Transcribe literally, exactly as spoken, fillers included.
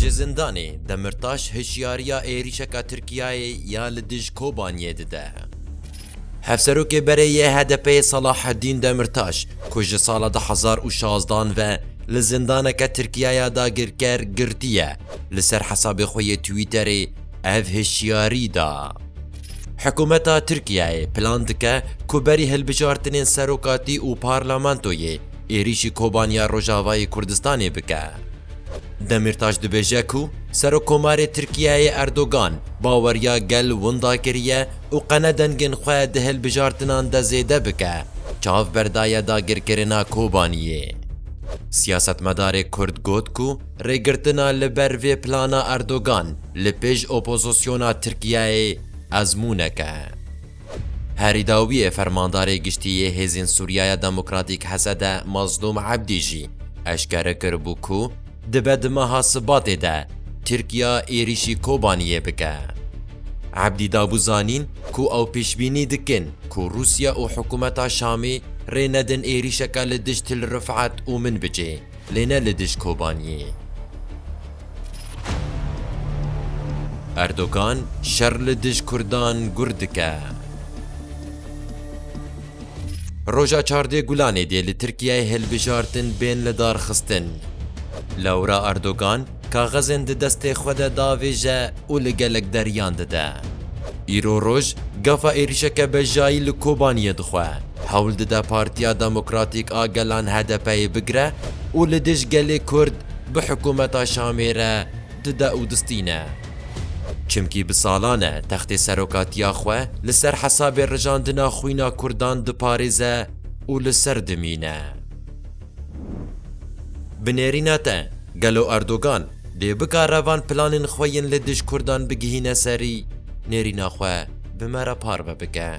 Ji zindanê Demirtaş hişyariya êrîşeka Tirkiyeyê ya li dij Kobaniyê dide. Hevserokê berê yê H D P'ê Selaheddîn Demirtaş, ku ji sala du hezar û şazdan ve li zindaneke Tirkiyeya dagirker girtiye, li ser hesabê xwe yê Twitterê ev hişyarî da. Hikûmeta Tirkiyeyê plan dike ku berî hilbijartinên serokatî û parlamentoyê êrîşî Kobaniya Rojavayê Kurdistanê bike. Demirtaş dibêje ku Serokkomarê Tirkiyeyê Erdogan baweriya gel winda kiriye û qene dengên xwe di hilbijartinan de zêde bike, çav berdaye dagirkirina Kobaniyê. Siyasetmedarê Kurd got ku rêgirtina li ber vê plana Erdogan li pêş opozisyona Tirkiyeyê ezmûnek e. Herî dawiyê fermandarê giştî yê Hêzên Sûriyaya Demokratîk H S D Mazlûm Ebdî jî eşkere kiribû ku dibe di meha Sibatê de Tirkiya êrîşî Kobaniyê bike. Ebdî dabû zanîn ku ew pêşbînî dikin ku Rûsya û hikûmeta Şamê rê nedin êrîşeke li dij Til Rifat û Minbicê, lê ne li dij Kobaniyê. Erdogan şer li dij Kurdan gur dike. Roja çardê Gulanê dê li Tirkiyeyê hilbijartin bên lidarxistin. Lewra Erdogan kaxezên di destê xwe de davêje û li gelek deriyan dide. Îro roj gafa êrîşeke bejayî li Kobaniyê dixwe. Hewl dide Partiya Demokratîk a Gelan H D P'yê bigire û li dij gelê Kurd bi hikûmeta Şamê re dide û distîne. Çimkî bi salan e textê serokatiya xwe li ser hesabê rijandina xwîna Kurdan diparêze û li ser dimîne. Bi nêrîna te, gelo Erdogan dê bikare van planên xwe yên li dij Kurdan bigihîne serî, nêrîna xwe bi me re parve bike.